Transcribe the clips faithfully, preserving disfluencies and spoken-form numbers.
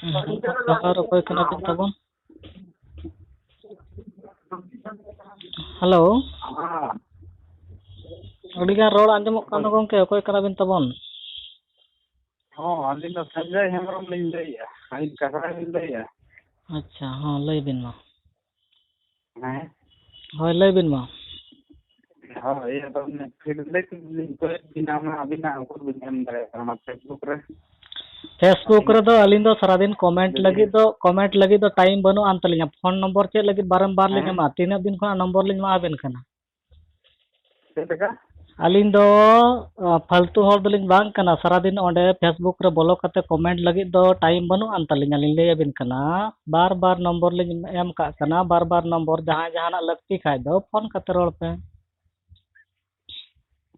ᱦᱮᱸ, ᱡᱚᱦᱟᱨ, ᱚᱠᱚᱭ ᱠᱟᱱᱟ ᱵᱤᱱ ᱛᱟᱵᱚᱱ? ᱦᱮᱞᱳ᱾ ᱦᱮᱸ᱾ ᱟᱹᱰᱤᱜᱟᱱ ᱨᱚᱲ ᱟᱸᱡᱚᱢᱚᱜ ᱠᱟᱱ ᱫᱚ ᱜᱚᱢᱠᱮ, ᱚᱠᱚᱭ ᱠᱟᱱᱟ ᱵᱤᱱ ᱛᱟᱵᱚᱱ? ᱦᱚᱸ, ᱟᱹᱞᱤᱧ ᱫᱚ ᱥᱚᱧᱡᱚᱭ ᱦᱮᱢᱵᱨᱚᱢ ᱞᱤᱧ ᱞᱟᱹᱭᱮᱫᱼᱟ᱾ ᱟᱹᱞᱤᱧ ᱠᱟᱠᱲᱟ ᱞᱤᱧ ᱞᱟᱹᱭᱮᱫᱼᱟ᱾ ᱟᱪᱪᱷᱟ, ᱦᱚᱸ, ᱞᱟᱹᱭ ᱵᱤᱱ ᱢᱟ᱾ ᱦᱮᱸ? ᱦᱳᱭ, ᱞᱟᱹᱭ ᱵᱤᱱ ᱢᱟ᱾ ᱦᱳᱭ, ᱟᱫᱚ ᱚᱱᱮ feedback ᱞᱤᱧ ᱠᱚᱭᱮᱫ ᱵᱤᱱᱟ, ᱚᱱᱟ ᱟᱹᱵᱤᱱᱟᱜ ᱩᱠᱩᱨ ᱵᱤᱱ ᱮᱢ ᱫᱟᱲᱮᱭᱟᱜ ᱠᱟᱱᱟ ᱚᱱᱟ Facebook ᱨᱮ᱾ Facebook ᱨᱮᱫᱚ ᱟᱹᱞᱤᱧ ᱫᱚ ᱥᱟᱨᱟᱫᱤᱱ comment ᱞᱟᱹᱜᱤᱫ ᱫᱚ, comment ᱞᱟᱹᱜᱤᱫ ᱫᱚ time ᱵᱟᱹᱱᱩᱜ ᱟᱱ ᱛᱟᱹᱞᱤᱧᱟ᱾ ᱯᱷᱳᱱ ᱱᱚᱢᱵᱚᱨ ᱪᱮᱫ ᱞᱟᱹᱜᱤᱫ ᱵᱟᱨᱚᱢᱵᱟᱨ ᱞᱤᱧ ᱦᱮᱸ? ᱮᱢᱟ? ᱛᱤᱱᱟᱹᱜ ᱫᱤᱱ ᱠᱷᱚᱱᱟᱜ ᱱᱚᱢᱵᱚᱨ ᱞᱤᱧ ᱮᱢᱟ ᱟᱵᱮᱱ ᱠᱟᱱᱟ? ᱪᱮᱫ ᱞᱮᱠᱟ? ᱟᱹᱞᱤᱧ ᱫᱚ, ᱟ, ᱯᱷᱟᱞᱛᱩ ᱦᱚᱲ ᱫᱚᱞᱤᱧ ᱵᱟᱝ ᱠᱟᱱᱟ᱾ ᱥᱟᱨᱟᱫᱤᱱ ᱚᱸᱰᱮ Facebook ᱨᱮ ᱵᱚᱞᱚ ᱠᱟᱛᱮ comment ᱞᱟᱹᱜᱤᱫ ᱫᱚ time ᱵᱟᱹᱱᱩᱜ ᱟᱱ ᱛᱟᱹᱞᱤᱧᱟ, ᱞᱤᱧ ᱞᱟᱹᱭ ᱟᱵᱤᱱ ᱠᱟᱱᱟ᱾ ᱵᱟᱨ ᱵᱟᱨ ᱱᱚᱢᱵᱚᱨ ᱞᱤᱧ ᱮᱢ ᱠᱟᱜ ᱠᱟᱱᱟ, ᱵᱟᱨ ᱵᱟᱨ ᱱᱚᱢᱵᱚᱨ᱾ ᱡᱟᱦᱟᱸᱭ ᱡᱟᱦᱟᱱᱟᱜ ᱞᱟᱹᱠᱛᱤ ᱠᱷᱟᱡ ᱫᱚ ᱯᱷᱳᱱ ᱠᱟᱛᱮ ᱨᱚᱲ ᱯᱮ᱾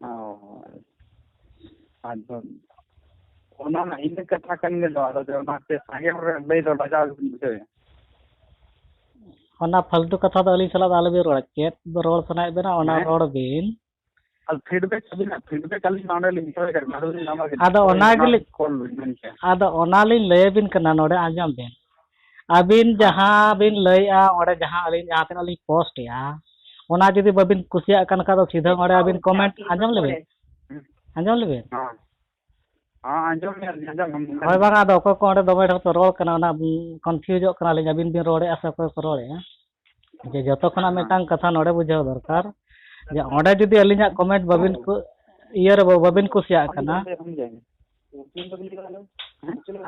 ᱚ, ᱟᱫᱚ ᱚᱱᱟ ᱢᱟ ᱤᱱᱟᱹ ᱠᱟᱛᱷᱟ ᱠᱟᱱ ᱜᱮ ᱫᱚ, ᱟᱫᱚ ᱚᱱᱟᱛᱮ ᱥᱟᱸᱜᱮ ᱦᱚᱲ ᱨᱮ ᱞᱟᱹᱭ ᱫᱚ ᱞᱟᱡᱟᱣ ᱜᱮᱵᱤᱱ ᱵᱩᱡᱷᱟᱹᱣᱮᱫᱼᱟ᱾ ᱚᱱᱟ ᱯᱷᱟᱞᱛᱩ ᱠᱟᱛᱷᱟ ᱫᱚ ᱟᱹᱞᱤᱧ ᱥᱟᱞᱟᱜ ᱫᱚ ᱟᱞᱚᱵᱤᱱ ᱨᱚᱲᱟ᱾ ᱪᱮᱫ ᱨᱚᱲ ᱥᱟᱱᱟᱭᱮᱫ ᱵᱮᱱᱟ, ᱚᱱᱟ ᱦᱮᱸ? ᱨᱚᱲ ᱵᱤᱱ᱾ ᱟᱨ feedback ᱟᱹᱵᱤᱱᱟᱜ feedback ᱟᱹᱞᱤᱧ ᱱᱚᱰᱮ ᱞᱤᱧ ᱫᱚᱦᱚᱭ ᱠᱟᱫᱟ, ᱟᱫᱚ ᱞᱤᱧ ᱟᱫᱚ ᱚᱱᱟ ᱚᱱᱟ ᱜᱮᱞᱤᱧ, call ᱵᱤᱱ ᱢᱮᱱ ᱠᱮᱭᱟ᱾ ᱟᱫᱚ ᱚᱱᱟ ᱞᱤᱧ ᱞᱟᱹᱭ ᱟᱵᱤᱱ ᱠᱟᱱᱟ ᱱᱚᱰᱮ, ᱟᱸᱡᱚᱢ ᱵᱤᱱ᱾ ᱟᱹᱵᱤᱱ ᱦᱮᱸ᱾ ᱡᱟᱦᱟᱸ ᱵᱤᱱ ᱞᱟᱹᱭᱮᱜᱼᱟ, ᱚᱸᱰᱮ ᱡᱟᱦᱟᱸ ᱟᱹᱞᱤᱧ ᱡᱟᱦᱟᱸ ᱛᱤᱱᱟᱹᱜ ᱞᱤᱧ post ᱮᱜᱼᱟ, ᱚᱱᱟ ᱡᱩᱫᱤ ᱵᱟᱹᱵᱤᱱ ᱠᱩᱥᱤᱭᱟᱜ ᱠᱟᱱ ᱠᱷᱟᱡ ᱫᱚ ᱥᱤᱫᱷᱟᱹ ᱚᱸᱰᱮ ᱟᱹᱵᱤᱱ comment, ᱟᱸᱡᱚᱢ ᱞᱮᱵᱤᱱ, ᱦᱮᱸ᱾ ᱟᱸᱡᱚᱢ ᱞᱮᱵᱤᱱ᱾ ᱦᱮᱸ᱾ ᱦᱮᱸ, ᱟᱸᱡᱚᱢ ᱢᱮ, ᱟᱸᱡᱚᱢ ᱢᱮ᱾ ᱦᱳᱭ, ᱵᱟᱝᱟ, ᱟᱫᱚ ᱚᱠᱚᱭ ᱠᱚ ᱚᱸᱰᱮ ᱫᱚᱢᱮ ᱰᱷᱮᱨ ᱠᱚ ᱨᱚᱲ ᱠᱟᱱᱟ, ᱚᱱᱟ, ᱩᱸ, confuseᱚᱜ ᱠᱟᱱᱟᱞᱤᱧ, ᱟᱹᱵᱤᱱ ᱵᱤᱱ ᱨᱚᱲᱮᱜᱼᱟ ᱥᱮ ᱚᱠᱚᱭ ᱠᱚ ᱨᱚᱲᱮᱜᱼᱟ? ᱡᱮ ᱡᱚᱛᱚ ᱠᱷᱚᱱᱟᱜ ᱦᱮᱸ᱾ ᱢᱤᱫᱴᱟᱝ ᱠᱟᱛᱷᱟ ᱱᱚᱰᱮ ᱵᱩᱡᱷᱟᱹᱣ ᱫᱚᱨᱠᱟᱨ, ᱡᱮ ᱚᱸᱰᱮ ᱡᱩᱫᱤ ᱟᱹᱞᱤᱧᱟᱜ comment ᱵᱟᱹᱵᱤᱱ ᱠᱩ-, ᱤᱭᱟᱹ ᱨᱮ ᱵᱟᱹᱵᱤᱱ ᱠᱩᱥᱤᱭᱟᱜ ᱠᱟᱱᱟ,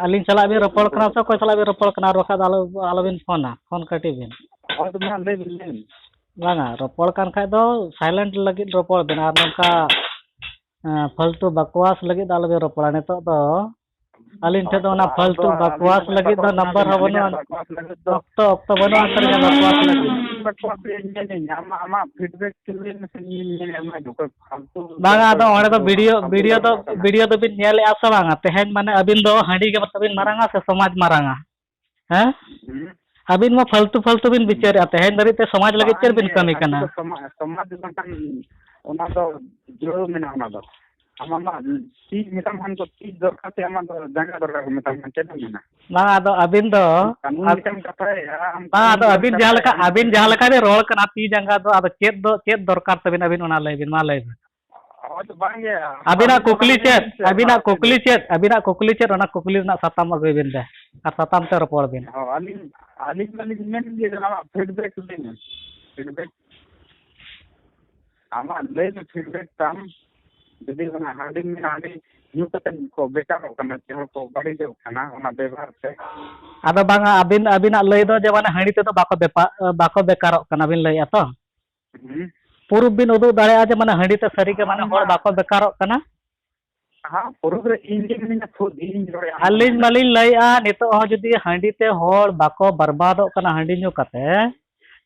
ᱟᱹᱞᱤᱧ ᱥᱟᱞᱟᱜ ᱵᱤᱱ ᱨᱚᱯᱚᱲ ᱠᱟᱱᱟ ᱥᱮ ᱚᱠᱚᱭ ᱥᱟᱞᱟᱜ ᱵᱤᱱ ᱨᱚᱯᱚᱲ ᱠᱟᱱᱟ? ᱟᱨ ᱵᱟᱠᱷᱟᱡ ᱫᱚ ᱟᱞᱚ, ᱟᱞᱚᱵᱤᱱ ᱯᱷᱳᱱᱟ, ᱯᱷᱳᱱ ᱠᱟᱹᱴᱤ ᱵᱤᱱ᱾ ᱦᱳᱭ, ᱛᱚᱵᱮ ᱦᱟᱸᱜ ᱞᱟᱹᱭ ᱵᱤᱱ, ᱞᱟᱹᱭ ᱵᱤᱱ᱾ ᱵᱟᱝᱟ, ᱨᱚᱯᱚᱲ ᱠᱟᱱ ᱠᱷᱟᱡ ᱫᱚ silent ᱞᱟᱹᱜᱤᱫ ᱨᱚᱯᱚᱲ ᱵᱤᱱ, ᱟᱨ ᱱᱚᱝᱠᱟ, ᱮᱸ, ᱯᱷᱟᱞᱛᱩ ᱵᱟᱠᱣᱟᱥ ᱞᱟᱹᱜᱤᱫ ᱫᱚ ᱟᱞᱚᱵᱤᱱ ᱨᱚᱯᱚᱲᱟ᱾ ᱱᱤᱛᱚᱜ ᱫᱚ ᱟᱹᱞᱤᱧ ᱴᱷᱮᱱ ᱫᱚ ᱚᱱᱟ ᱯᱷᱟᱞᱛᱩ ᱵᱟᱠᱣᱟᱥ ᱞᱟᱹᱜᱤᱫ ᱫᱚ ᱱᱟᱢᱵᱟᱨ ᱦᱚᱸ ᱵᱟᱹᱱᱩᱜᱼᱟ᱾ ᱚᱠᱛᱚ, ᱚᱠᱛᱚ ᱵᱟᱹᱱᱩᱜᱼᱟ ᱛᱟᱹᱞᱤᱧᱟ ᱵᱟᱠᱣᱟᱥ ᱞᱟᱹᱜᱤᱫ᱾ ᱵᱟᱠᱣᱟᱥ ᱤᱧ ᱧᱮᱞ ᱧᱟᱢᱟ, ᱟᱢᱟᱜ feedback ᱪᱮᱫ ᱞᱟᱹᱭ ᱢᱮᱥᱮ, ᱤᱧ ᱧᱮᱞ ᱧᱟᱢᱟ, ᱚᱠᱚᱭ ᱯᱷᱟᱞᱛᱩ ᱵᱟᱝᱟ, ᱟᱫᱚ ᱚᱸᱰᱮ ᱫᱚ ᱵᱷᱤᱰᱤᱭᱳ, ᱵᱷᱤᱰᱤᱭᱳ ᱫᱚ, ᱵᱷᱤᱰᱤᱭᱳ ᱫᱚᱵᱤᱱ ᱧᱮᱞᱮᱫᱼᱟ ᱥᱮ ᱵᱟᱝᱟ? ᱛᱮᱦᱮᱧ ᱢᱟᱱᱮ ᱟᱹᱵᱤᱱ ᱫᱚ ᱦᱟᱺᱰᱤ ᱜᱮ ᱛᱟᱵᱤᱱ ᱢᱟᱨᱟᱝᱟ ᱥᱮ ᱥᱚᱢᱟᱡᱽ ᱢᱟᱨᱟᱝᱟ? ᱦᱮᱸ? ᱦᱩᱸ᱾ ᱟᱹᱵᱤᱱ ᱢᱟ ᱯᱷᱟᱞᱛᱩ, ᱯᱷᱟᱞᱛᱩ ᱵᱤᱱ ᱵᱤᱪᱟᱹᱨᱮᱫᱼᱟ᱾ ᱛᱮᱦᱮᱧ ᱫᱷᱟᱹᱨᱤᱡ ᱛᱮ ᱥᱚᱢᱟᱡᱽ ᱞᱟᱹᱜᱤᱫ ᱵᱟᱝ, ᱪᱮᱫ ᱵᱤᱱ ᱤᱭᱟᱹ, ᱠᱟᱹᱢᱤ ᱟᱵᱚ ᱠᱟᱱᱟ? ᱫᱚ ᱥᱚᱢᱟ-, ᱥᱚᱢᱟᱡᱽ ᱵᱟᱝᱠᱷᱟᱱ ᱚᱱᱟ ᱫᱚ ᱡᱩᱲᱟᱹᱣ ᱢᱮᱱᱟᱜᱼᱟ, ᱚᱱᱟ ᱫᱚ᱾ ᱟᱢᱟᱜ ᱢᱟ ᱛᱤ ᱢᱮᱛᱟᱢ ᱠᱷᱟᱱ ᱠᱚ ᱛᱤ ᱫᱚᱨᱠᱟᱨ ᱛᱮ, ᱟᱢᱟᱜ ᱫᱚ ᱡᱟᱸᱜᱟ ᱫᱚᱨᱠᱟᱨ ᱠᱚ ᱢᱮᱛᱟᱢ ᱠᱷᱟᱱ ᱪᱮᱫ ᱮᱢ ᱢᱮᱱᱟ? ᱵᱟᱝ, ᱟᱫᱚ ᱟᱹᱵᱤᱱ ᱫᱚ, ᱠᱟᱹᱱᱩᱱ ᱟᱵ-, ᱞᱮᱠᱟᱢ ᱠᱟᱛᱷᱟᱭᱮᱫᱼᱟ, ᱟᱢ ᱵᱟᱝ, ᱠᱟᱹᱱᱩᱱ ᱟᱫᱚ ᱞᱮᱠᱟᱢ ᱟᱹᱵᱤᱱ ᱡᱟᱦᱟᱸ ᱠᱟᱛᱷᱟᱭᱮᱫᱼᱟ, ᱞᱮᱠᱟ, ᱟᱢ ᱟᱹᱵᱤᱱ ᱡᱟᱦᱟᱸ ᱞᱮᱠᱟ ᱵᱤᱱ ᱨᱚᱲ ᱠᱟᱱᱟ, ᱛᱤ ᱡᱟᱸᱜᱟ ᱫᱚ ᱟᱫᱚ ᱪᱮᱫ ᱫᱚ, ᱪᱮᱫ ᱫᱚᱨᱠᱟᱨ ᱛᱟᱹᱵᱤᱱ ᱟᱹᱵᱤᱱ ᱚᱱᱟ ᱞᱟᱹᱭ ᱵᱤᱱ, ᱢᱟ ᱞᱟᱹᱭ ᱵᱤᱱ᱾ ᱦᱳᱭ ᱛᱚ, ᱵᱟᱝ ᱜᱮ, ᱟᱹᱵᱤᱱᱟᱜ ᱟᱹᱵᱤᱱ ᱫᱚ ᱠᱩᱠᱞᱤ ᱵᱟᱝ ᱪᱮᱫ? ᱵᱤᱱ ᱪᱮᱫ ᱟᱹᱵᱤᱱᱟᱜ ᱵᱟᱝ ᱠᱩᱠᱞᱤ ᱪᱮᱫ? ᱟᱹᱵᱤᱱᱟᱜ ᱠᱩᱠᱞᱤ ᱪᱮᱫ? ᱚᱱᱟ ᱠᱩᱠᱞᱤ ᱨᱮᱱᱟᱜ ᱥᱟᱛᱟᱢ ᱟᱹᱜᱩᱭ ᱵᱤᱱ ᱫᱮ, ᱟᱨ ᱥᱟᱛᱟᱢ ᱛᱮ ᱨᱚᱯᱚᱲ ᱵᱤᱱ᱾ ᱦᱳᱭ, ᱟᱹᱞᱤᱧ, ᱟᱹᱞᱤᱧ ᱢᱟᱞᱤᱧ ᱢᱮᱱ ᱜᱮ, ᱟᱢᱟᱜ feedback ᱞᱟᱹᱭ ᱢᱮ, feedback᱾ ᱟᱢᱟᱜ ᱞᱟᱹᱭ ᱢᱮ feedback ᱛᱟᱢ, ᱡᱩᱫᱤ ᱚᱱᱟ ᱦᱟᱺᱰᱤ ᱢᱮᱱᱟ, ᱦᱟᱺᱰᱤ ᱧᱩ ᱠᱟᱛᱮ ᱠᱚ ᱵᱮᱠᱟᱨᱚᱜ ᱠᱟᱱᱟ, ᱪᱮ ᱦᱚᱲ ᱠᱚ ᱵᱟᱹᱲᱤᱡᱚᱜ ᱠᱟᱱᱟ ᱚᱱᱟ ᱵᱮᱵᱷᱟᱨ ᱛᱮ᱾ ᱟᱫᱚ ᱵᱟᱝᱟ, ᱟᱹᱵᱤᱱ, ᱟᱹᱵᱤᱱᱟᱜ ᱞᱟᱹᱭ ᱫᱚ ᱡᱮ ᱢᱟᱱᱮ ᱦᱟᱺᱰᱤ ᱛᱮᱫᱚ ᱵᱟᱠᱚ ᱵᱮᱯᱟ-, ᱵᱟᱠᱚ ᱵᱮᱠᱟᱨᱚᱜ ᱠᱟᱱᱟ ᱵᱤᱱ ᱞᱟᱹᱭᱮᱫᱼᱟ ᱛᱚ? ᱦᱩᱸ᱾ ᱯᱩᱨᱩᱵ ᱵᱤᱱ ᱩᱫᱩᱜ ᱫᱟᱲᱮᱭᱟᱜᱼᱟ ᱡᱮ ᱢᱟᱱᱮ ᱦᱟᱺᱰᱤ ᱛᱮ ᱥᱟᱹᱨᱤ ᱜᱮ ᱢᱟᱱᱮ ᱦᱚᱲ ᱵᱟᱠᱚ ᱵᱮᱠᱟᱨᱚᱜ ᱠᱟᱱᱟ? ᱦᱮᱸ, ᱯᱩᱨᱩᱵ ᱨᱮ ᱤᱧ ᱜᱮ ᱢᱤᱱᱟᱹᱧᱟ, ᱠᱷᱩᱫ ᱤᱧ ᱨᱚᱲᱮᱫᱼᱟ᱾ ᱟᱹᱞᱤᱧ ᱢᱟᱞᱤᱧ ᱞᱟᱹᱭᱮᱫᱼᱟ, ᱱᱤᱛᱚᱜ ᱦᱚᱸ ᱡᱩᱫᱤ ᱦᱟᱺᱰᱤ ᱛᱮ ᱦᱚᱲ ᱵᱟᱠᱚ ᱵᱟᱨᱵᱟᱫᱚᱜ ᱠᱟᱱᱟ ᱦᱟᱺᱰᱤ ᱧᱩ ᱠᱟᱛᱮ,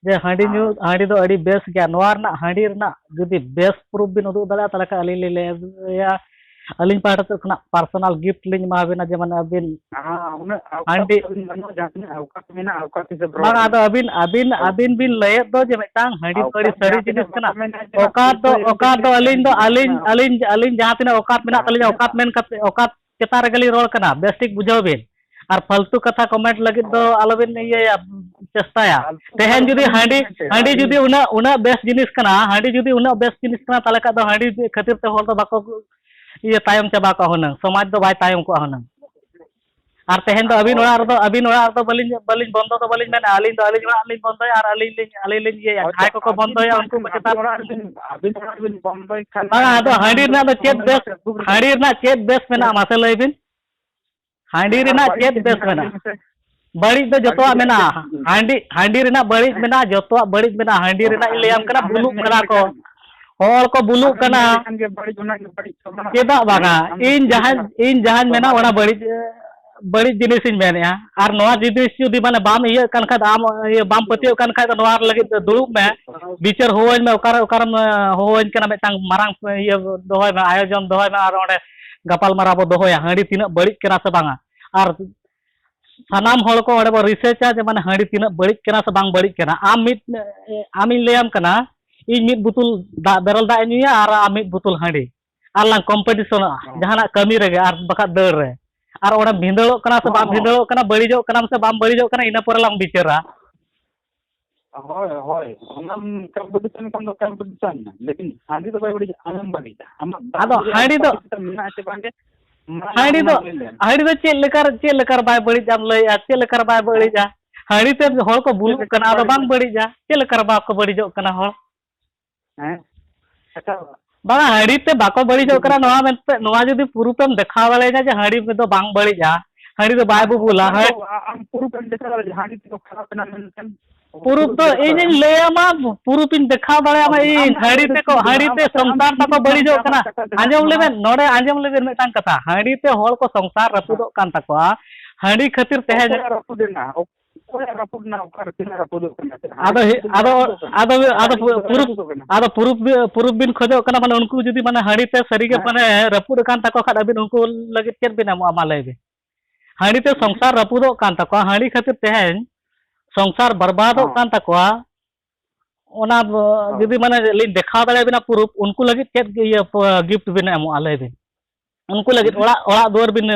ᱡᱮ ᱦᱟᱺᱰᱤ ᱧᱩ, ᱦᱮᱸ᱾ ᱦᱟᱺᱰᱤ ᱫᱚ ᱟᱹᱰᱤ ᱵᱮᱥ ᱜᱮᱭᱟ, ᱱᱚᱣᱟ ᱨᱮᱱᱟᱜ, ᱦᱟᱺᱰᱤ ᱨᱮᱱᱟᱜ ᱡᱩᱫᱤ ᱵᱮᱥ ᱯᱨᱩᱯᱷ ᱵᱤᱱ ᱩᱫᱩᱜ ᱫᱟᱲᱮᱭᱟᱜᱼᱟ, ᱛᱟᱦᱚᱞᱮ ᱠᱷᱟᱱ ᱟᱹᱞᱤᱧ ᱞᱤᱧ ᱞᱟᱹᱭᱟ, ᱟᱹᱞᱤᱧ ᱯᱟᱦᱴᱟ ᱥᱮᱫ ᱠᱷᱚᱱᱟᱜ personal gift ᱞᱤᱧ ᱮᱢᱟ ᱵᱤᱱᱟ, ᱡᱮ ᱢᱟᱱᱮ ᱟᱹᱵᱤᱱ ᱦᱮᱸ, ᱩᱱᱟᱹᱜ ᱟᱹᱣᱠᱟᱛ ᱦᱟᱺᱰᱤ ᱛᱟᱹᱵᱤᱱ ᱵᱟᱹᱱᱩᱜᱼᱟ, ᱡᱟᱦᱟᱸ ᱛᱤᱱᱟᱹᱜ ᱟᱹᱣᱠᱟᱛ ᱢᱮᱱᱟᱜᱼᱟ, ᱟᱹᱣᱠᱟᱛ ᱦᱤᱥᱟᱹᱵ ᱨᱚᱲ ᱵᱟᱝ, ᱵᱤᱱ᱾ ᱟᱫᱚ ᱟᱹᱵᱤᱱ, ᱟᱹᱵᱤᱱ, ᱟᱹᱵᱤᱱ ᱵᱤᱱ ᱞᱟᱹᱭᱮᱫ ᱫᱚ ᱡᱮ ᱢᱤᱫᱴᱟᱝ ᱦᱟᱺᱰᱤ ᱫᱚ ᱟᱹᱣᱠᱟᱛ ᱟᱹᱰᱤ ᱥᱟᱹᱨᱤ ᱡᱟᱦᱟᱸ ᱛᱤᱱᱟᱹᱜ ᱡᱤᱱᱤᱥ ᱠᱟᱱᱟ᱾ ᱵᱟᱠᱚ ᱢᱮᱱᱟ ᱡᱮ ᱚᱠᱟ ᱫᱚ, ᱯᱷᱟᱞᱛᱩ ᱚᱠᱟ ᱫᱚ ᱟᱹᱞᱤᱧ ᱫᱚ, ᱟᱹᱞᱤᱧ, ᱡᱟᱦᱟᱸ ᱟᱹᱞᱤᱧ, ᱛᱤᱱᱟᱹᱜ ᱟᱹᱞᱤᱧ, ᱟᱹᱞᱤᱧ ᱡᱟᱦᱟᱸ ᱛᱤᱱᱟᱹᱜ ᱚᱠᱟᱛ ᱢᱮᱱᱟᱜ ᱡᱟᱦᱟᱸ ᱛᱟᱹᱞᱤᱧᱟ, ᱛᱤᱱᱟᱹᱜ ᱚᱠᱟᱛ ᱢᱮᱱ ᱠᱟᱛᱮ, ᱚᱠᱟᱛ ᱪᱮᱛᱟᱱ ᱨᱮᱜᱮ ᱞᱤᱧ ᱨᱚᱲ ᱠᱟᱱᱟ, ᱵᱮᱥ ᱴᱷᱤᱠ ᱵᱩᱡᱷᱟᱹᱣ ᱵᱤᱱ᱾ ᱟᱨ ᱯᱷᱟᱞᱛᱩ ᱠᱟᱛᱷᱟ comment ᱞᱟᱹᱜᱤᱫ ᱫᱚ ᱦᱳᱭ᱾ ᱟᱞᱚᱵᱤᱱ ᱤᱭᱟᱹᱭᱟ, ᱪᱮᱥᱴᱟᱭᱟ᱾ ᱯᱷᱟᱞᱛᱩ ᱛᱮᱦᱮᱧ ᱠᱟᱛᱷᱟ ᱫᱚ ᱡᱩᱫᱤ ᱵᱟᱹᱞᱤᱧ ᱦᱟᱺᱰᱤ, ᱢᱮᱱ ᱦᱚᱪᱚᱭᱟ, ᱦᱟᱺᱰᱤ ᱟᱹᱞᱤᱧ ᱡᱩᱫᱤ ᱩᱱᱟᱹᱜ, ᱩᱱᱟᱹᱜ ᱵᱮᱥ ᱡᱤᱱᱤᱥ ᱠᱟᱱᱟ, ᱦᱟᱺᱰᱤ ᱡᱩᱫᱤ ᱩᱱᱟᱹᱜ ᱵᱮᱥ ᱡᱤᱱᱤᱥ ᱠᱟᱱᱟ, ᱛᱟᱦᱚᱞᱮ ᱠᱷᱟᱱ ᱫᱚ ᱦᱟᱺᱰᱤ ᱠᱷᱟᱹᱛᱤᱨ ᱛᱮ ᱦᱚᱲ ᱫᱚ ᱵᱟᱠᱚ, ᱤᱭᱟᱹ, ᱛᱟᱭᱚᱢ ᱪᱟᱵᱟ ᱠᱚᱜᱼᱟ ᱦᱩᱱᱟᱹᱝ, ᱥᱚᱢᱟᱡᱽ ᱫᱚ ᱵᱟᱭ ᱛᱟᱭᱚᱢ ᱠᱚᱜᱼᱟ ᱦᱩᱱᱟᱹᱝ᱾ ᱟᱨ ᱛᱮᱦᱮᱧ ᱫᱚ ᱟᱹᱵᱤᱱ ᱦᱳᱭ᱾ ᱚᱲᱟᱜ ᱨᱮᱫᱚ, ᱟᱹᱵᱤᱱ ᱚᱲᱟᱜ ᱨᱮᱫᱚ ᱵᱟᱹᱞᱤᱧ, ᱵᱟᱹᱞᱤᱧ ᱵᱚᱱᱫᱚ ᱫᱚ ᱵᱟᱹᱞᱤᱧ ᱢᱮᱱᱟ, ᱟᱹᱞᱤᱧ ᱫᱚ ᱟᱹᱞᱤᱧ ᱚᱲᱟᱜ ᱞᱤᱧ ᱵᱚᱱᱫᱚᱭᱟ ᱟᱨ ᱟᱹᱞᱤᱧ ᱞᱤᱧ, ᱟᱹᱞᱤᱧ ᱞᱤᱧ ᱤᱭᱟᱹᱭᱟ, ᱦᱳᱭ, ᱡᱟᱦᱟᱸᱭ ᱠᱚᱠᱚ ᱟᱹᱵᱤᱱ ᱵᱚᱱᱫᱚᱭᱟ ᱠᱷᱟᱱ ᱩᱱᱠᱩ ᱠᱚ ᱟᱹᱵᱤᱱ ᱪᱮᱛᱟᱱ ᱚᱲᱟᱜ ᱨᱮᱵᱤᱱ, ᱟᱹᱵᱤᱱ ᱚᱲᱟᱜ ᱨᱮᱵᱤᱱ ᱵᱚᱱᱫᱚᱭ ᱠᱷᱟᱱ ᱵᱟᱝᱟ, ᱟᱫᱚ ᱮᱱᱠᱷᱟᱱ ᱦᱟᱺᱰᱤ ᱫᱚ ᱨᱮᱱᱟᱜ ᱫᱚ ᱪᱮᱫ ᱥᱚᱢᱟᱡᱽ ᱵᱮᱥ, ᱨᱮᱱᱟᱜ ᱫᱩᱠ ᱨᱮ ᱦᱟᱺᱰᱤ ᱨᱮᱱᱟᱜ ᱪᱮᱫ ᱵᱮᱥ ᱢᱮᱱᱟᱜᱼᱟ, ᱢᱟᱥᱮ ᱞᱟᱹᱭ ᱵᱤᱱ? ᱦᱟᱺᱰᱤ ᱟᱨ ᱨᱮᱱᱟᱜ ᱵᱟᱹᱲᱤᱡ ᱪᱮᱫ ᱡᱤᱱᱤᱥ ᱵᱮᱥ ᱢᱮᱱᱟᱜᱼᱟ, ᱢᱮᱱᱟᱜᱼᱟ? ᱢᱮᱱᱛᱮ? ᱵᱟᱹᱲᱤᱡ ᱫᱚ ᱵᱟᱹᱲᱤᱡ ᱡᱚᱛᱚᱣᱟᱜ ᱫᱚ ᱢᱮᱱᱟᱜᱼᱟ᱾ ᱪᱮᱫ ᱡᱤᱱᱤᱥ? ᱦᱟᱺᱰᱤ, ᱦᱟᱺᱰᱤ ᱨᱮᱱᱟᱜ ᱵᱟᱹᱲᱤᱡ ᱦᱮᱸ᱾ ᱢᱮᱱᱟᱜᱼᱟ, ᱡᱚᱛᱚᱣᱟᱜ ᱵᱟᱹᱲᱤᱡ ᱢᱮᱱᱟᱜᱼᱟ᱾ ᱦᱟᱺᱰᱤ ᱚ, ᱨᱮᱱᱟᱜ ᱤᱧ ᱟᱢᱮᱢ ᱞᱟᱹᱭᱟᱢ ᱢᱮᱱ-, ᱠᱟᱱᱟ, ᱟᱢᱮᱢ ᱵᱩᱞᱩᱜ ᱢᱮᱱ ᱠᱟᱱᱟ ᱞᱮᱠᱷᱟᱱ ᱠᱚ᱾ ᱜᱮ, ᱦᱚᱲ ᱠᱚ ᱵᱩᱞᱩᱜ ᱟᱢᱮᱢ ᱠᱟᱱᱟ᱾ ᱢᱮᱱ ᱞᱮᱠᱷᱟᱱ ᱜᱮ ᱵᱟᱹᱲᱤᱡ, ᱚᱱᱟ ᱜᱮ ᱵᱟᱹᱲᱤᱡ ᱛᱟᱵᱚᱱᱟ᱾ ᱪᱮᱫᱟᱜ ᱵᱟᱝᱟ? ᱟᱢ ᱫᱚ ᱤᱧ ᱪᱮᱫ ᱡᱟᱦᱟᱸᱧ, ᱠᱟᱱᱟ? ᱤᱧ ᱡᱟᱦᱟᱸᱧ ᱢᱮᱱᱟ, ᱥᱚᱢᱟᱡᱽ ᱚᱱᱟ ᱨᱮ ᱵᱟᱹᱲᱤᱡ, ᱵᱟᱹᱲᱤᱡ ᱡᱤᱱᱤᱥᱤᱧ ᱢᱮᱱᱮᱫᱼᱟ᱾ ᱟᱨ ᱱᱚᱣᱟ ᱡᱤᱱᱤᱥ ᱡᱩᱫᱤ ᱢᱟᱱᱮ ᱵᱟᱢ ᱤᱭᱟᱹᱜ ᱠᱟᱱ ᱠᱷᱟᱡ ᱫᱚ, ᱟᱢ ᱤᱭᱟᱹ ᱵᱟᱢ ᱯᱟᱹᱛᱭᱟᱹᱜ ᱠᱟᱱ ᱠᱷᱟᱡ ᱫᱚ, ᱱᱚᱣᱟ ᱞᱟᱹᱜᱤᱫ ᱫᱚ ᱫᱩᱲᱩᱵ ᱢᱮ, ᱵᱤᱪᱟᱹᱨ ᱦᱚᱦᱚᱣᱟᱹᱧ ᱢᱮ, ᱚᱠᱟᱨᱮ, ᱚᱠᱟᱨᱮᱢ, ᱮ, ᱦᱚᱦᱚᱣᱟᱹᱧ ᱠᱟᱱᱟ, ᱢᱤᱫᱴᱟᱝ ᱢᱟᱨᱟᱝ, ᱮ, ᱤᱭᱟᱹ ᱫᱚᱦᱚᱭ ᱢᱮ, ᱟᱭᱳᱡᱚᱱ ᱫᱚᱦᱚᱭ ᱢᱮ, ᱟᱨ ᱚᱸᱰᱮ ᱜᱟᱯᱟᱞᱢᱟᱨᱟᱣ ᱵᱚ ᱫᱚᱦᱚᱭᱟ, ᱦᱟᱺᱰᱤ ᱛᱤᱱᱟᱹᱜ ᱵᱟᱹᱲᱤᱡ ᱠᱟᱱᱟ ᱥᱮ ᱵᱟᱝᱟ᱾ ᱟᱨ ᱥᱟᱱᱟᱢ ᱦᱚᱲ ᱠᱚ ᱚᱸᱰᱮ ᱵᱚ ᱨᱤᱥᱟᱨᱪᱟ ᱡᱮ ᱢᱟᱱᱮ ᱦᱟᱺᱰᱤ ᱛᱤᱱᱟᱹᱜ ᱵᱟᱹᱲᱤᱡ ᱠᱟᱱᱟ ᱥᱮ ᱵᱟᱝ ᱵᱟᱹᱲᱤᱡ ᱠᱟᱱᱟ᱾ ᱟᱢ ᱢᱤᱫ, ᱮ, ᱟᱢᱤᱧ ᱞᱟᱹᱭᱟᱢ ᱠᱟᱱᱟ, ᱤᱧ ᱢᱤᱫ ᱵᱳᱛᱚᱞ ᱫᱟᱜ, ᱵᱮᱨᱮᱞ ᱫᱟᱜ ᱤᱧ ᱧᱩᱭᱟ ᱟᱨ ᱟᱢ ᱢᱤᱫ ᱵᱳᱛᱚᱞ ᱦᱟᱺᱰᱤ᱾ ᱟᱨ ᱞᱟᱝ ᱠᱚᱢᱯᱤᱴᱤᱥᱚᱱᱚᱜᱼᱟ ᱦᱚᱸ᱾ ᱡᱟᱦᱟᱱᱟᱜ ᱠᱟᱹᱢᱤ ᱨᱮᱜᱮ, ᱟᱨ ᱵᱟᱠᱷᱟᱡ ᱫᱟᱹᱲ ᱨᱮ᱾ ᱟᱨ ᱚᱸᱰᱮᱢ ᱵᱷᱤᱸᱫᱟᱹᱲᱚᱜ ᱠᱟᱱᱟ ᱥᱮ ᱦᱚᱸ, ᱵᱟᱢ ᱦᱚᱸ᱾ ᱵᱷᱤᱸᱫᱟᱹᱲᱚᱜ ᱠᱟᱱᱟ, ᱵᱟᱹᱲᱤᱡᱚᱜ ᱠᱟᱱᱟᱢ ᱥᱮ ᱵᱟᱢ ᱵᱟᱹᱲᱤᱡᱚᱜ ᱠᱟᱱᱟ, ᱤᱱᱟᱹ ᱯᱚᱨᱮ ᱞᱟᱝ ᱵᱤᱪᱟᱹᱨᱟ᱾ ᱦᱳᱭ, ᱦᱳᱭ, ᱚᱱᱟᱢ ᱠᱚᱢᱯᱤᱴᱤᱥᱚᱱ ᱠᱷᱟᱱ ᱫᱚ ᱠᱚᱢᱯᱤᱴᱤᱥᱚᱱ ᱢᱮ, ᱞᱮᱠᱤᱱ ᱦᱟᱺᱰᱤ ᱫᱚ ᱵᱟᱭ ᱵᱟᱹᱲᱤᱡᱟ, ᱟᱢᱮᱢ ᱵᱟᱹᱲᱤᱡᱟ᱾ ᱟᱢᱟᱜ ᱫᱟᱜ ᱟᱫᱚ ᱨᱮᱭᱟᱜ ᱦᱟᱺᱰᱤ ᱫᱚ, ᱠᱷᱟᱹᱛᱤᱨ ᱛᱮ ᱢᱮᱱᱟᱜᱼᱟ ᱥᱮ ᱵᱟᱝᱜᱮ? ᱢᱟᱲᱟᱝ ᱦᱟᱺᱰᱤ ᱟᱢ ᱫᱚ, ᱢᱟ ᱞᱟᱹᱭ ᱞᱮᱢ᱾ ᱦᱟᱺᱰᱤ ᱫᱚ ᱪᱮᱫ ᱞᱮᱠᱟ, ᱪᱮᱫ ᱞᱮᱠᱟ ᱨᱮ ᱵᱟᱭ ᱵᱟᱹᱲᱤᱡᱟ ᱟᱢ ᱞᱟᱹᱭᱮᱜᱼᱟ? ᱪᱮᱫ ᱞᱮᱠᱟ ᱨᱮ ᱵᱟᱭ ᱦᱮᱸ? ᱵᱟᱹᱲᱤᱡᱟ? ᱦᱟᱺᱰᱤ ᱛᱮ ᱦᱚᱲ ᱠᱚ ᱪᱮᱫ ᱵᱩᱞᱩᱜ ᱞᱮᱠᱟ ᱠᱟᱱᱟ, ᱨᱮ ᱟᱫᱚ ᱵᱟᱹᱲᱤᱡ? ᱵᱟᱝ ᱵᱟᱹᱲᱤᱡᱟ? ᱪᱮᱫ ᱞᱮᱠᱟ ᱨᱮ ᱵᱟᱠᱚ ᱵᱟᱹᱲᱤᱡᱚᱜ ᱠᱟᱱᱟ ᱦᱚᱲ? ᱦᱮᱸ? ᱟᱪᱪᱷᱟ᱾ ᱵᱟᱝᱟ, ᱦᱟᱺᱰᱤ ᱛᱮ ᱵᱟᱠᱚ ᱵᱟᱹᱲᱤᱡᱚᱜ ᱠᱟᱱᱟ, ᱱᱚᱣᱟ ᱢᱮᱱᱛᱮ, ᱱᱚᱣᱟ ᱡᱩᱫᱤ ᱯᱨᱩᱯ ᱮᱢ ᱫᱮᱠᱷᱟᱣ ᱫᱟᱲᱮᱭᱟᱹᱧᱟ ᱡᱮ ᱦᱟᱺᱰᱤ ᱫᱚ ᱵᱟᱝ ᱵᱟᱹᱲᱤᱡᱼᱟ, ᱦᱟᱺᱰᱤ ᱫᱚ ᱵᱟᱭ ᱟᱢ ᱵᱩᱵᱩᱞᱟ, ᱚᱠᱟ ᱦᱟᱺ-, ᱠᱚ, ᱟ-, ᱟᱢ ᱯᱨᱩᱯ ᱮᱢ ᱫᱮᱠᱷᱟᱣ ᱫᱟᱲᱮᱭᱟᱜᱼᱟ ᱡᱮ ᱦᱟᱺᱰᱤ ᱛᱮᱫᱚ ᱠᱷᱟᱨᱟᱯ ᱮᱱᱟ ᱢᱮᱱᱛᱮ? ᱯᱨᱩᱯ ᱯᱨᱩᱯ ᱫᱚ ᱮᱢ ᱫᱮᱠᱷᱟᱣ ᱤᱧᱤᱧ ᱫᱟᱲᱮᱭᱟᱜᱼᱟ? ᱞᱟᱹᱭᱟᱢᱟ, ᱯᱨᱩᱯ ᱤᱧ ᱫᱮᱠᱷᱟᱣ ᱫᱟᱲᱮᱭᱟᱢᱟ ᱟᱢ, ᱤᱧ, ᱟᱢ ᱦᱟᱺᱰᱤ ᱟᱢ ᱛᱮᱠᱚ, ᱟᱢ ᱦᱟᱺᱰᱤ ᱟᱢ ᱛᱮ ᱟᱢ ᱥᱚᱝᱥᱟᱨ ᱛᱟᱠᱚ ᱟᱢ ᱵᱟᱹᱲᱤᱡᱚᱜ ᱟᱢᱟᱜ ᱠᱟᱱᱟ᱾ ᱠᱟᱛᱷᱟ ᱫᱚ ᱦᱟᱸᱜ ᱟᱸᱡᱚᱢ ᱢᱟᱲᱟᱝ ᱞᱮᱵᱮᱱ, ᱱᱚᱰᱮ ᱟᱸᱡᱚᱢ ᱞᱮᱵᱮᱱ ᱢᱤᱫᱴᱟᱝ ᱠᱟᱛᱷᱟ, ᱦᱟᱺᱰᱤ ᱛᱮ ᱦᱚᱲ ᱠᱚ ᱥᱚᱝᱥᱟᱨ ᱦᱮᱸ᱾ ᱨᱟᱹᱯᱩᱫᱚᱜ ᱠᱟᱱ ᱛᱟᱠᱚᱣᱟ, ᱦᱟᱺᱰᱤ ᱠᱷᱟᱹᱛᱤᱨ ᱛᱮᱦᱮᱧ ᱚᱠᱚᱭᱟᱜ ᱨᱟᱹᱯᱩᱫ ᱮᱱᱟ? ᱚᱠᱚᱭᱟᱜ ᱨᱟᱹᱯᱩᱫ ᱮᱱᱟ? ᱚᱠᱟᱨᱮ ᱛᱤᱱᱟᱹᱜ ᱨᱟᱹᱯᱩᱫᱚᱜ ᱠᱟᱱᱟ? ᱪᱮᱫ ᱦᱟᱺᱰᱤ ᱟᱫᱚ ᱦᱮ-, ᱠᱷᱟᱹᱛᱤᱨ ᱛᱮ ᱟᱫᱚ, ᱨᱟᱹᱯᱩᱫᱚᱜ ᱠᱟᱱᱟ? ᱟᱫᱚ, ᱟᱫᱚ ᱦᱟᱺᱰᱤ ᱯᱩ-, ᱠᱷᱟᱹᱛᱤᱨ ᱛᱮ ᱯᱩᱨᱩᱵ, ᱨᱟᱹᱯᱩᱫᱚᱜ ᱠᱟᱱᱟ? ᱟᱫᱚ ᱯᱩᱨᱩᱵ ᱵᱤ-, ᱯᱩᱨᱩᱵ ᱵᱤᱱ ᱠᱷᱚᱡᱚᱜ ᱠᱟᱱᱟ, ᱢᱟᱱᱮ ᱩᱱᱠᱩ ᱡᱩᱫᱤ ᱢᱟᱱᱮ ᱦᱟᱺᱰᱤ ᱛᱮ ᱥᱟᱹᱨᱤᱜᱮ ᱦᱮᱸ᱾ ᱢᱟᱱᱮ ᱨᱟᱹᱯᱩᱫ ᱟᱠᱟᱱ ᱛᱟᱠᱚ ᱠᱷᱟᱱ, ᱟᱹᱵᱤᱱ ᱩᱱᱠᱩ ᱞᱟᱹᱜᱤᱫ ᱪᱮᱫ ᱵᱤᱱ ᱮᱢᱚᱜᱼᱟ, ᱢᱟ ᱞᱟᱹᱭ ᱵᱤᱱ? ᱦᱟᱺᱰᱤ ᱛᱮ ᱦᱮᱸ᱾ ᱥᱚᱝᱥᱟᱨ ᱨᱟᱹᱯᱩᱫᱚᱜ ᱠᱟᱱ ᱛᱟᱠᱚᱣᱟ, ᱦᱟᱺᱰᱤ ᱠᱷᱟᱹᱛᱤᱨ ᱛᱮᱦᱮᱧ ᱥᱚᱝᱥᱟᱨ ᱵᱟᱨᱵᱟᱫᱚᱜ ᱦᱚᱸ᱾ ᱠᱟᱱ ᱛᱟᱠᱚᱣᱟ, ᱚᱱᱟ ᱵ-, ᱦᱚᱸ᱾ ᱡᱩᱫᱤ ᱢᱟᱱᱮ ᱞᱤᱧ ᱫᱮᱠᱷᱟᱣ ᱫᱟᱲᱮᱭᱟᱵᱤᱱᱟ ᱯᱩᱨᱩᱯ, ᱩᱱᱠᱩ ᱞᱟᱹᱜᱤᱫ ᱪᱮᱫ ᱜᱮ ᱤᱭᱟᱹ ᱯ-, ᱜᱤᱯᱷᱴ ᱵᱤᱱ ᱮᱢᱚᱜᱼᱟ, ᱞᱟᱹᱭ ᱵᱤᱱ? ᱩᱱᱠᱩ ᱞᱟᱹᱜᱤᱫ ᱦᱩᱸ᱾ ᱚᱲᱟᱜ, ᱚᱲᱟᱜ ᱫᱩᱣᱟᱹᱨ ᱵᱤᱱ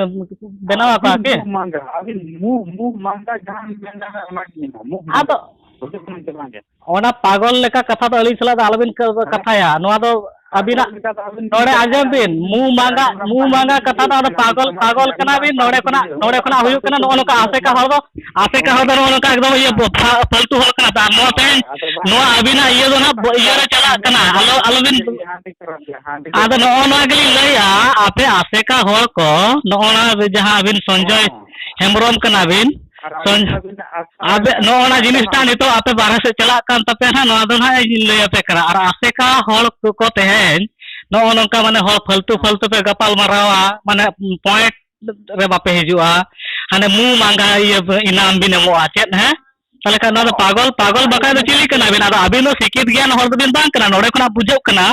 ᱵᱮᱱᱟᱣ ᱟᱠᱚᱣᱟ ᱟᱹᱵᱤᱱ ᱠᱤ? ᱢᱩᱸ ᱢᱟᱸᱜᱟ, ᱟᱹᱵᱤᱱ ᱢᱩᱸ, ᱢᱩᱸ ᱢᱟᱸᱜᱟ ᱡᱟᱦᱟᱸ ᱵᱤᱱ ᱢᱮᱱ ᱫᱟ, ᱚᱱᱟ ᱜᱮ ᱢᱮᱱᱟᱜᱼᱟ, ᱢᱩᱸ ᱢᱟᱸᱜᱟ᱾ ᱟᱫᱚ ᱵᱩᱡᱷᱟᱹᱜ ᱠᱟᱱᱟ ᱥᱮ ᱵᱟᱝ ᱜᱮ? ᱚᱱᱟ ᱯᱟᱜᱚᱞ ᱞᱮᱠᱟ ᱠᱟᱛᱷᱟ ᱫᱚ ᱟᱹᱞᱤᱧ ᱥᱟᱞᱟᱜ ᱫᱚ ᱟᱞᱚᱵᱤᱱ ᱠᱟ-, ᱦᱮᱸ? ᱠᱟᱛᱷᱟᱭᱟ᱾ ᱱᱚᱣᱟ ᱫᱚ ᱯᱟᱜᱚᱞ ᱟᱹᱵᱤᱱᱟᱜ, ᱞᱮᱠᱟ ᱫᱚ ᱟᱹᱵᱤᱱ ᱵᱤᱱ ᱱᱚᱰᱮ ᱠᱟᱛᱷᱟᱭᱟ, ᱟᱸᱡᱚᱢ ᱵᱤᱱ, ᱟᱹᱵᱤᱱ ᱢᱩᱸ ᱢᱟᱸᱜᱟ, ᱟᱹᱵᱤᱱ ᱢᱩᱸ ᱢᱟᱸᱜᱟ ᱠᱟᱛᱷᱟ ᱫᱚ ᱟᱫᱚ ᱯᱟᱜᱚᱞ, ᱯᱟᱜᱚᱞ ᱠᱟᱱᱟ ᱵᱤᱱ᱾ ᱱᱚᱰᱮ ᱠᱷᱚᱱᱟᱜ, ᱱᱚᱰᱮ ᱠᱷᱚᱱᱟᱜ ᱦᱩᱭᱩᱜ ᱠᱟᱱᱟ ᱱᱚᱜᱼᱚ ᱱᱚᱝᱠᱟ ᱟᱥᱮᱠᱟ ᱦᱚᱲ ᱫᱚ, ᱟᱥᱮᱠᱟ ᱦᱚᱲ ᱫᱚ ᱱᱚᱜᱼᱚ ᱱᱚᱝᱠᱟ ᱮᱠᱫᱚᱢ ᱤᱭᱟᱹ ᱯᱷᱟ-, ᱯᱷᱟᱞᱛᱩ ᱦᱚᱲ ᱠᱟᱱᱟ ᱯᱮ᱾ ᱟᱨ ᱱᱚᱣᱟ ᱛᱮᱦᱮᱧ, ᱱᱚᱣᱟ ᱟᱹᱵᱤᱱᱟᱜ ᱤᱭᱟᱹ ᱫᱚ ᱱᱟᱦᱟᱜ ᱤᱭᱟᱹ ᱨᱮ ᱪᱟᱞᱟᱜ ᱠᱟᱱᱟ᱾ ᱟᱞᱚ, ᱟᱞᱚᱵᱤᱱ, ᱟᱫᱚ ᱱᱚᱜᱼᱚ ᱱᱚᱣᱟ ᱜᱮᱞᱤᱧ ᱞᱟᱹᱭᱟ, ᱟᱯᱮ ᱟᱥᱮᱠᱟ ᱦᱚᱲ ᱠᱚ, ᱱᱚᱜᱼᱚ ᱱᱚᱣᱟ ᱡᱟᱦᱟᱸ ᱟᱹᱵᱤᱱ ᱥᱚᱧᱡᱚᱭ ᱦᱮᱢᱵᱨᱚᱢ ᱠᱟᱱᱟ ᱵᱤᱱ, ᱥᱚᱧ-, ᱟᱵᱮ-, ᱱᱚᱜᱼᱚ ᱱᱚᱣᱟ ᱡᱤᱱᱤᱥᱴᱟᱜ ᱱᱤᱛᱚᱜ ᱟᱯᱮ ᱵᱟᱨᱦᱮ ᱥᱮᱫ ᱪᱟᱞᱟᱜ ᱠᱟᱱ ᱛᱟᱯᱮᱭᱟ ᱱᱟᱦᱟᱜ, ᱱᱚᱣᱟ ᱫᱚ ᱱᱟᱦᱟᱜ ᱤᱧ ᱞᱟᱹᱭ ᱟᱯᱮ ᱠᱟᱱᱟ᱾ ᱟᱨ ᱟᱥᱮᱠᱟ ᱦᱚᱲ ᱠᱚ ᱛᱮᱦᱮᱧ ᱱᱚᱜᱼᱚ ᱱᱚᱝᱠᱟ ᱢᱟᱱᱮ ᱦᱚᱲ ᱯᱷᱟᱞᱛᱩ ᱯᱷᱟᱞᱛᱩ ᱯᱮ ᱜᱟᱯᱟᱞ ᱢᱟᱨᱟᱣᱟ, ᱢᱟᱱᱮ ᱯᱚᱭᱮᱱᱴ ᱨᱮ ᱵᱟᱯᱮ ᱦᱤᱡᱩᱜᱼᱟ, ᱦᱟᱱᱮ ᱢᱩ ᱢᱟᱸᱜᱟ ᱤᱭᱟᱹ ᱤᱱᱟᱢ ᱵᱤᱱ ᱮᱢᱚᱜᱼᱟ ᱪᱮᱫ, ᱦᱮᱸ? ᱛᱟᱦᱚᱞᱮ ᱠᱷᱟᱱ ᱱᱚᱣᱟ ᱫᱚ ᱯᱟᱜᱚᱞ, ᱯᱟᱜᱚᱞ ᱵᱟᱠᱷᱟᱡ ᱫᱚ ᱪᱤᱞᱤ ᱠᱟᱱᱟ ᱵᱤᱱ? ᱟᱫᱚ ᱟᱹᱵᱤᱱ ᱫᱚ ᱥᱤᱠᱷᱤᱛ ᱜᱮᱭᱟᱱ ᱦᱚᱲ ᱫᱚᱵᱤᱱ ᱵᱟᱝ ᱠᱟᱱᱟ᱾ ᱱᱚᱰᱮ ᱠᱷᱚᱱᱟᱜ ᱵᱩᱡᱷᱟᱹᱜ ᱠᱟᱱᱟ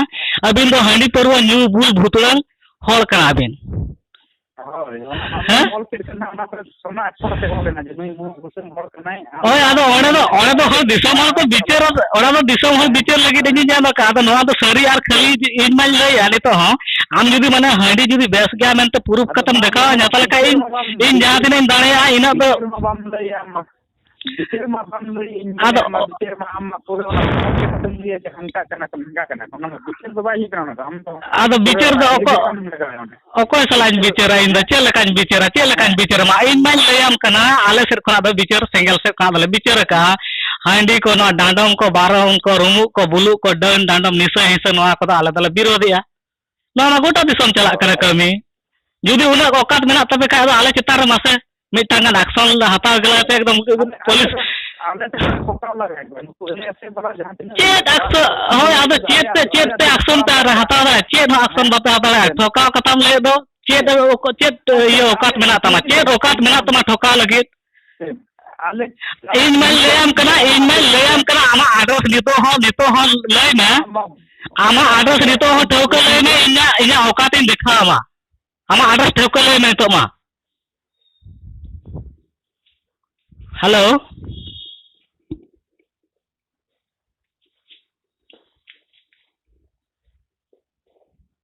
ᱟᱹᱵᱤᱱ ᱫᱚ ᱦᱟᱺᱰᱤ ᱯᱟᱹᱨᱣᱟᱹ ᱧᱩ ᱵᱩᱞ ᱵᱷᱩᱛᱲᱟᱹᱝ ᱦᱚᱲ ᱠᱟᱱᱟ ᱵᱤᱱ᱾ ᱦᱳᱭ, ᱚᱱᱟ ᱦᱮᱸ? ᱚᱞ ᱪᱮᱫ ᱠᱟᱱᱟ, ᱚᱱᱟ ᱠᱚᱨᱮ ᱥᱚᱱᱟ ᱟᱠᱷᱚᱨ ᱛᱮ ᱚᱞ ᱮᱱᱟ ᱡᱮ ᱱᱩᱭ ᱢᱩ ᱵᱷᱩᱛᱲᱟᱹᱝ ᱦᱚᱲ ᱠᱟᱱᱟᱭ᱾ ᱦᱳᱭ, ᱟᱫᱚ ᱚᱸᱰᱮ ᱫᱚ, ᱚᱸᱰᱮ ᱫᱚ ᱦᱳᱭ ᱫᱤᱥᱚᱢ ᱦᱚᱲ ᱠᱚ ᱵᱤᱪᱟᱹᱨ, ᱚᱸᱰᱮ ᱫᱚ ᱫᱤᱥᱚᱢ ᱦᱚᱲ ᱦᱮᱸ᱾ ᱵᱤᱪᱟᱹᱨ ᱞᱟᱹᱜᱤᱫ ᱤᱧ ᱧᱟᱢ ᱟᱠᱟᱫ᱾ ᱟᱫᱚ ᱱᱚᱣᱟ ᱫᱚ ᱥᱟᱹᱨᱤ ᱟᱨ ᱠᱷᱟᱹᱞᱤ ᱤᱧ ᱢᱟᱧ ᱞᱟᱹᱭᱟ ᱱᱤᱛᱚᱜ ᱦᱚᱸ, ᱟᱢ ᱡᱩᱫᱤ ᱢᱟᱱᱮ ᱦᱟᱺᱰᱤ ᱡᱩᱫᱤ ᱵᱮᱥ ᱜᱮᱭᱟ ᱢᱮᱱᱛᱮ ᱯᱨᱩᱯᱷ ᱠᱟᱛᱮᱢ ᱫᱮᱠᱷᱟᱣᱟ ᱧᱟ, ᱛᱟᱦᱚᱞᱮ ᱠᱷᱟᱡ ᱤᱧ, ᱤᱧ ᱡᱟᱦᱟᱸ ᱛᱤᱱᱟᱹᱜ ᱤᱧ ᱫᱟᱲᱮᱭᱟᱜᱼᱟ ᱤᱱᱟᱹᱜ ᱫᱚ᱾ ᱵᱤᱪᱟᱹᱨ ᱢᱟ ᱵᱟᱢ ᱞᱟᱹᱭᱟ ᱟᱢ ᱢᱟ᱾ ᱵᱤᱪᱟᱹᱨ ᱢᱟ ᱵᱟᱢ ᱞᱟᱹᱭ, ᱤᱧ ᱟᱫᱚ ᱢᱮᱱᱟ, ᱵᱤᱪᱟᱹᱨ ᱢᱟ ᱟᱢ ᱢᱟ ᱯᱩᱨᱟᱹ ᱚᱱᱟ ᱠᱟᱛᱷᱟ ᱠᱟᱛᱮᱢ ᱞᱟᱹᱭᱟ ᱡᱮ ᱦᱟᱱᱠᱟᱜ ᱠᱟᱱᱟ ᱠᱚ, ᱱᱚᱝᱠᱟᱜ ᱠᱟᱱᱟ ᱠᱚ, ᱚᱱᱟ ᱫᱚ ᱵᱤᱪᱟᱹᱨ ᱫᱚ ᱵᱟᱭ ᱦᱩᱭᱩᱜ ᱠᱟᱱᱟ᱾ ᱚᱱᱟ ᱫᱚ ᱟᱢ ᱫᱚ ᱟᱫᱚ ᱯᱩᱨᱟᱹ ᱵᱤᱪᱟᱹᱨ ᱫᱚ ᱚᱠᱚ-, allegation ᱮᱢ ᱞᱟᱜᱟᱣᱟ ᱚᱸᱰᱮ᱾ ᱚᱠᱚᱭ ᱥᱟᱞᱟᱜ ᱤᱧ ᱵᱤᱪᱟᱹᱨᱟ? ᱤᱧ ᱫᱚ ᱪᱮᱫ ᱞᱮᱠᱟᱧ ᱵᱤᱪᱟᱹᱨᱟ? ᱪᱮᱫ ᱞᱮᱠᱟᱧ ᱵᱤᱪᱟᱹᱨᱟ? ᱢᱟ ᱤᱧ ᱢᱟᱧ ᱞᱟᱹᱭᱟᱢ ᱠᱟᱱᱟ, ᱟᱞᱮ ᱥᱮᱫ ᱠᱷᱚᱱᱟᱜ ᱫᱚ ᱵᱤᱪᱟᱹᱨ ᱥᱮᱸᱜᱮᱞ ᱥᱮᱫ ᱠᱷᱚᱱᱟᱜ ᱫᱚᱞᱮ ᱵᱤᱪᱟᱹᱨ ᱟᱠᱟᱜᱼᱟ᱾ ᱦᱟᱺᱰᱤ ᱠᱚ, ᱱᱚᱣᱟ ᱰᱟᱸᱰᱚᱢ ᱠᱚ, ᱵᱟᱨᱚᱱ ᱠᱚ, ᱨᱩᱢᱩᱜ ᱠᱚ, ᱵᱩᱞᱩᱜ ᱠᱚ, ᱰᱟᱹᱱ ᱰᱟᱸᱰᱚᱢ, ᱱᱤᱥᱟᱹ ᱦᱤᱸᱥᱟᱹ, ᱱᱚᱣᱟ ᱠᱚᱫᱚ ᱟᱞᱮ ᱫᱚᱞᱮ ᱵᱤᱨᱳᱫᱮᱜᱼᱟ᱾ ᱱᱚᱣᱟ ᱢᱟ ᱜᱚᱴᱟ ᱫᱤᱥᱚᱢ ᱪᱟᱞᱟᱜ ᱠᱟᱱᱟ ᱠᱟᱹᱢᱤ᱾ ᱡᱩᱫᱤ ᱩᱱᱟᱹᱜ ᱚᱠᱟᱛ ᱢᱮᱱᱟᱜ ᱛᱟᱯᱮ ᱠᱷᱟᱡ ᱫᱚ ᱟᱞᱮ ᱪᱮᱛᱟᱱ ᱨᱮ ᱢᱟᱥᱮ ᱢᱤᱫᱴᱟᱝ ᱜᱟᱱ action ᱦᱟᱛᱟᱣ ᱜᱮᱞᱟᱭ ᱯᱮ, ᱮᱠᱫᱚᱢ ᱟᱞᱮ, ᱟᱞᱮ ᱯᱩᱞᱤᱥ᱾ ᱥᱮᱫ, ᱟᱞᱮ ᱥᱮᱫ ᱠᱷᱚᱱ ᱴᱷᱚᱠᱟᱣ ᱞᱟᱜᱟᱭᱮᱫ ᱠᱚᱣᱟ᱾ ᱱᱩᱠᱩ ᱮᱱᱮᱡ ᱥᱮᱫ ᱵᱟᱞᱟ ᱡᱟᱦᱟᱸ ᱛᱤᱱᱟᱹᱜ ᱪᱮᱫ ᱢᱮᱱᱟᱜ ᱠᱚᱣᱟ, action? ᱦᱳᱭ, ᱟᱫᱚ ᱪᱮᱫ ᱯᱮ, ᱪᱮᱫ ᱯᱮ action ᱯᱮ ᱟᱨ ᱦᱟᱛᱟᱣ ᱫᱟᱲᱮᱭᱟᱜᱼᱟ? ᱪᱮᱫ ᱦᱚᱸ action ᱵᱟᱯᱮ ᱦᱟᱛᱟᱣ ᱫᱟᱲᱮᱭᱟᱜᱼᱟ᱾ ᱦᱮᱸ᱾ ᱴᱷᱚᱠᱟᱣ ᱠᱟᱛᱷᱟᱢ ᱞᱟᱹᱭᱮᱫ ᱫᱚ, ᱪᱮᱫ ᱚᱠ-, ᱪᱮᱫ ᱤᱭᱟᱹ ᱚᱠᱟᱛ ᱢᱮᱱᱟᱜ ᱛᱟᱢᱟ? ᱪᱮᱫ ᱚᱠᱟᱛ ᱢᱮᱱᱟᱜ ᱛᱟᱢᱟ ᱴᱷᱚᱠᱟᱣ ᱞᱟᱹᱜᱤᱫ? ᱟᱞᱮ ᱤᱧ ᱢᱟᱧ ᱞᱟᱹᱭᱟᱢ ᱠᱟᱱᱟ, ᱤᱧ ᱢᱟᱧ ᱞᱟᱹᱭᱟᱢ ᱠᱟᱱᱟ, ᱟᱢᱟᱜ address ᱱᱤᱛᱚᱜ ᱦᱚᱸ, ᱱᱤᱛᱚᱜ ᱦᱚᱸ ᱞᱟᱹᱭ ᱢᱮ᱾ ᱟᱢᱟᱜ address ᱱᱤᱛᱚᱜ ᱦᱚᱸ ᱴᱷᱟᱹᱣᱠᱟᱹ ᱞᱟᱹᱭ ᱢᱮ, ᱤᱧᱟᱹᱜ, ᱤᱧᱟᱹᱜ ᱚᱠᱟᱛᱤᱧ ᱫᱮᱠᱷᱟᱣ ᱟᱢᱟ᱾ ᱟᱢᱟᱜ address ᱴᱷᱟᱹᱣᱠᱟᱹ ᱞᱟᱹᱭ ᱢᱮ ᱱᱤᱛᱚᱜ ᱢᱟ᱾ Hello᱾